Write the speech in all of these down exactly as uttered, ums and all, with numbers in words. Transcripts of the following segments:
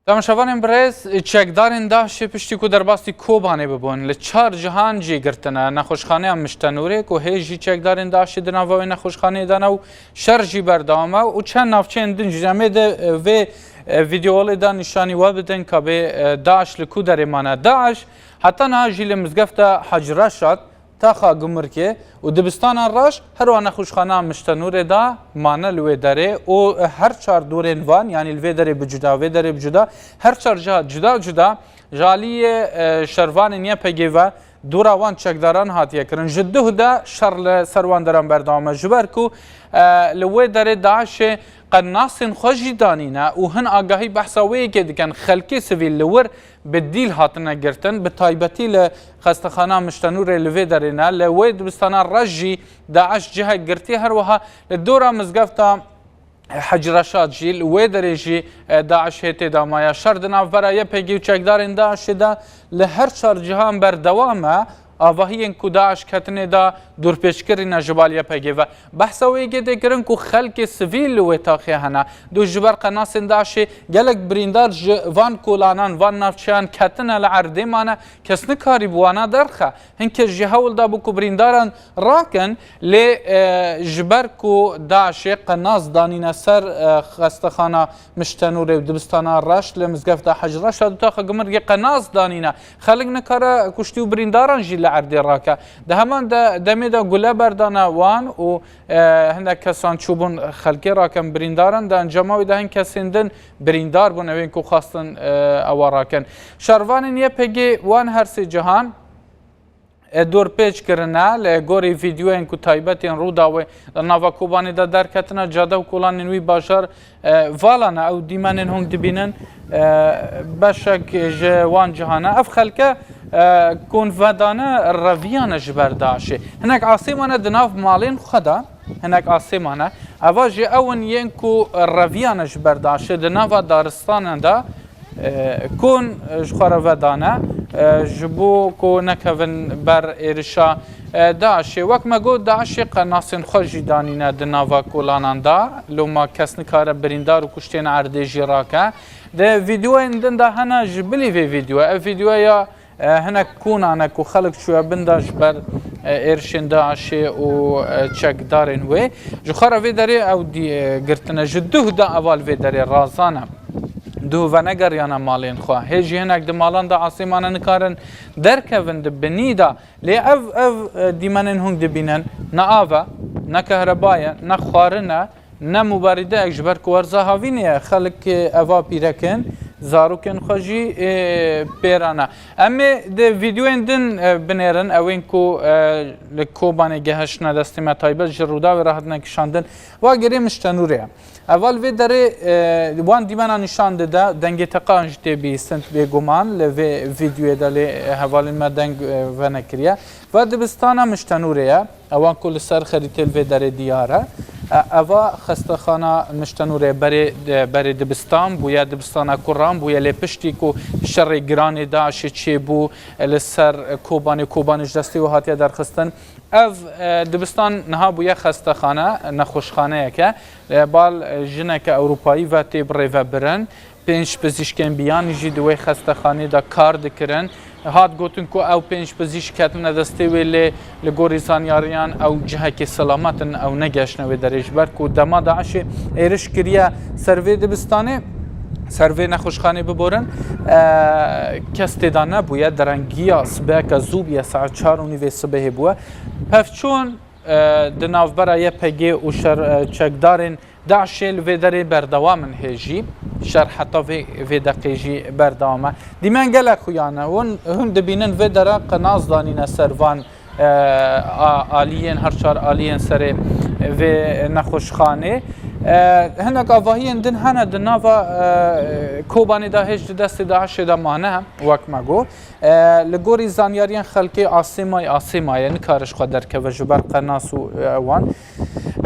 Temaşevanên birêz, çekdarên DAIŞê piştî ku derbasî Kobanê bibûn, li çar cihan cî girtine nexweşxaneya Miştenûrê, ku hê jî çekdarên DAIŞê di nava wê nexweşxaneyê de ne û şer jî berdewam e û çend navçeyên din jî. Em ê di, e, vê, e, vîdeolê de nîşanî we bidin ka bê, e, DAIŞ li ku derê mane. DAIŞ heta niha jî li mizgefta Hec Reşad, taxa Gumrukê û dibistana Reş, her wiha nexweşxaneya Miştenûrê de mane li wê derê û her çar dorên van, yanî li vê derê bi cuda, vê derê bi cuda, her çar ciha cuda cuda ji aliyê, e, şervanên Y P G ve dora wan çekdaran hatiye kirin. Ji duh de şer li ser wan deran berdewam e. Ji ber ku, e, li wê derê DAIŞê qenasên xwe jî danîne û hin agahî behsa wê yekê dikin. Xelkê sivîl li wir bi dîl hatine girtin, bi taybetî li xestexana Miştenûrê li vê derê ne, li wê dibistana Reş jî DAIŞ cihek girtiye, her wiha li dora mizgefta Hec Reşad jî, li wê derê jî, e, DAIŞ hê tê de maye. Şer di navbera Y P G û çekdarên DAIŞê de li her çar cihan berdewam e. Avahiyên ku DAIŞ ketine de dorpêçkirî ne ji bal Y P G ve. Behsa wê yekê tê kirin ku xelkê sivîl li wê taxê hene. Dû ji ber qenasên DAIŞê gelek birîndar ji van kolanan, van navçeyan ketine li erdê mane, kes nikarî bi wana derxe. Hin kes jî hewl dabû ku birîndaran rakin, lê, e, ji ber ku DAIŞê qenas danîne ser, e, xestexana Miştenûrê û dibistana Reş li mizgefta Hec Reşad û taxa Gumrukê qenas danîne. Xelk nikare kuştî û birîndaran jî li erdê rake. Di heman de, demê de gule berdane wan û, e, hinek kesan çûbûn xelkê rakin birîndaran. Di encama wê de hin kesên din birîndar bûn, ewên ku xwestin, e, ewa rakin. Şervanên Y P G wan her sê cihan, e, dorpêç kirine. Li gorî vîdeoyên ku taybetên Rûdawê di nava Kobanê de derketine, cade û kolanên wî bajar, e, vala ne. Ew dîmenên hûn dibînin, e, beşek ji wan cihan e. Ev xelke, e, ku hûn vedane reviyane ji ber DAIŞê. Hinek asê mane di nav malên xwe de, hinek asê mane. Eva jî ew in yên ku reviyane ji ber DAIŞê di nava daristanan de, e, ku hûn, e, ji xwe re vedane, e, ji bo ku nekevin ber êrişa, e, DAIŞê. Wek me got, DAIŞê qenasên xwe jî danîne di nava kolanan de. Loma kes nikare birîndar û kuştên erdê jî rake. Di vîdeoyên din de hene ji bilî vê vîdeoya. Ev vîdeoya, e, hinek kûnan e ku xelk çûye bin de ji ber, e, êrişên DAIŞê û, e, çekdarên wê. Ji xwe re vê derê ew dî-, e, girtine. Ji duh de eva li vê derê razan e. Duh venegeriyane malên xwe. Hê jî hinek di malan de asê mane, nikarin derkevin di binî de. Lê ev, ev, e, dîmenên hûn dibînin, ne av e, ne kehreba ye, ne xwarin e, ne mubarîdeyek, ji ber ku werza havînê ye. Xelk, e, eva pîrek in, zarokên xwe jî, e, pê re ne. Em ê di vîdeoyên din, e, binêrin, ewên ku, e, li Kobanê gehiştine destê me, taybet ji Rûdawê re hatine kişandin. Va girê Miştenûrê ye. Heval vê derê, e, wan dîmena nîşan dide, dengê teqan jî tê bihîstin bêguman li vê vîdeoyê de, lê hevalên me deng, e, venekiriye. Va dibistana Miştenûrê ye. Ewan ku li ser xerîtê li vê derê diyar e. E, eva xestexana Miştenûrê berê, e, berê dibistan bûye, dibistana kuran bûye, lê piştî ku şerê giranê DAIŞê çêbû, e, li ser Kobanê, Kobanê ji destê wê hatiye derxistin. Ev, e, dibistan niha bûye xestexane, nexweşxaneyeke. E, bal, e, jineke Ewropayî ve tê birêvebirin. Pênc pizîşkên biyanî jî di wê xestexanê de kar dikirin. Hat gotin ku ew pênc pizîşk ketine destê wê, lê li gorî zanyariyan ew cihekê selamet in, ew negeştine wê derê. Ji ber ku dema DAIŞê êriş kiriye ser vê dibistanê, ser vê nexweşxanê biborin, e, kes tê de nebûye. Derengiya sibeheke zû bûye, saet çar û nîvê sibehê bûye. Pevçûn, e, di navbera Y P G û şer, e, çekdarên DAIŞê li vê derê berdewam in hê jî. Şer heta vê, vê deqê jî berdewam e. Dîmen gelek xuyan e. Hûn, hûn dibînin vê dere qenas danîne ser van, e, a-, aliyên, her çar aliyên serê vê nexweşxanê. E, hinek avahiyên din hene di nava, e, Kobanê de hêj di destê DAIŞê de mane, wek me got. E, li gorî zanyariyên xelkê asê may, asê maye, nikare ji xwe derkeve ji ber qenas û, e, wan.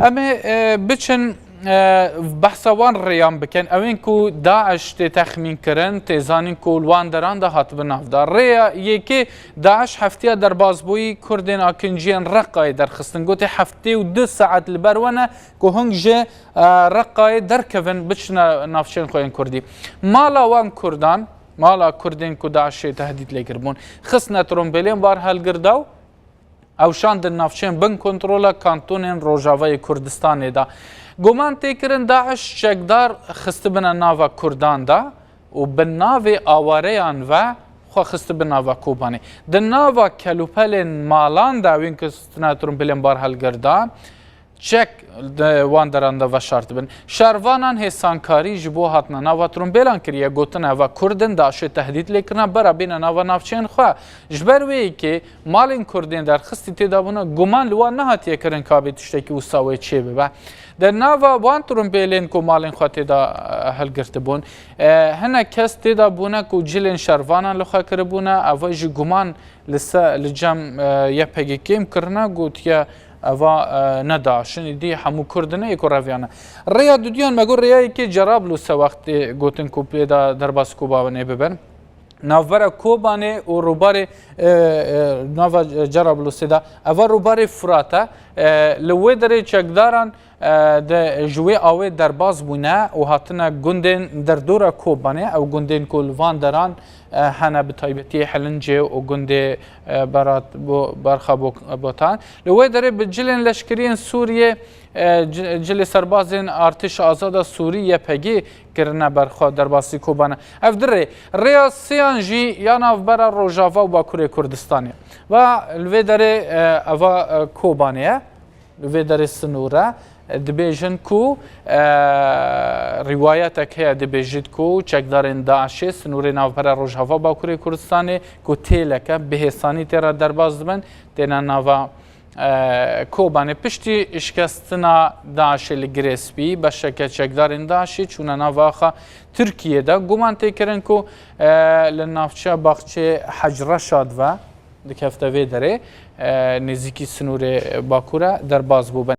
Em ê, e, biçin e, behsa wan rêyan bikin. Ew ên ku DAIŞ tê texmîn kirin, tê zanîn ku li wan deran de hatibin nav de. Rêya yekê, DAIŞ heftiya derbazbûyî Kurdên Akinciyên Reqayê derxistin. Gotê heftê û du saet li ber we ne ku hûn ji, e, Reqayê derkevin, biçine navçeyên xwe yên Kurdî. Mala wan Kurdan, mala Kurdên ku DAIŞê tehdît lê kiribûn, xistine trombêlên bar helgirda û ew şandin navçeyên bin kontrola kantonên Rojavayê Kurdistanê de. Guman tê kirin DAIŞ çekdar xistibine nava Kurdan de û bi navê awareyan ve xwe xistibin nava Kobanê. Di nava kelûpelên malan de wîn ku xistine trombêlên bar helgirda, çek di wan deran de veşartibin. Şervanan hêsankarî ji bo hatina nava trombêlan kiriye, gotin eva Kurd in, DAIŞê tehdît lê kirine, bera bêne nava navçeyên xwe. Ji ber wê yekê malên Kurdên derxistî tê de bûne, guman li wan nehatiye kirin ka bê tiştekî wisa wê çê bibe. Di nava wan trombêlên ku malên xwe tê de, e, hilgirtibûn, e, hinek kes tê de bûne ku cilên şervanan li xwe kiribûne, eva jî guman li se-, li cem, e, YPG kêm kirine, gotiye eva, e, ne DAIŞ in, îdî hemû Kurd in ê ku reviyane. Rêya dudiyan me got, rêya yekê Cerablûs e, wextê gotin ku pê de derbas Kobanê bibin. Navbera Kobanê û rûbarê, e, e, nava Cerablûsê de, eva rûbarê Furat e. E, li wê derê çekdaran, e, de ji wê awê derbas bûne û hatine gundên derdora Kobanê. Ew gundên ku li van deran, e, hene, bi taybetî Helincê û gundê, e, Berat Bo-, Berxa Bo-, Botan. Li wê derê bi cilên leşkeriyên Sûriyê, e, ci-, cilê serbazên Artêşa Azada Sûrî, YPG, kirine ber xwe derbasî Kobanê. Ev di rê. Rêya sêyan jî ya navbera Rojava û Bakurê Kurdistanê. Va li vê derê, e, eva, e, Kobanê ye. Li vê derê sinûr e. Dibêjin ku, e, rîwayetek heye, dibêjit ku çekdarên DAIŞê sinûrê navbera Rojava Bakurê Kurdistanê ku têleke bi hêsanî tê re derbas dibin, têne nava, e, Kobanê. Piştî şikestina DAIŞê li Girê Spî, beşeke çekdarên DAIŞê çûne nava axa Tirkiyê de. Guman tê kirin ku, e, li navçeya baxçê Hec Reşad ve dikefte vê derê, e, nêzîkî sinûrê Bakur e, derbas bûbin.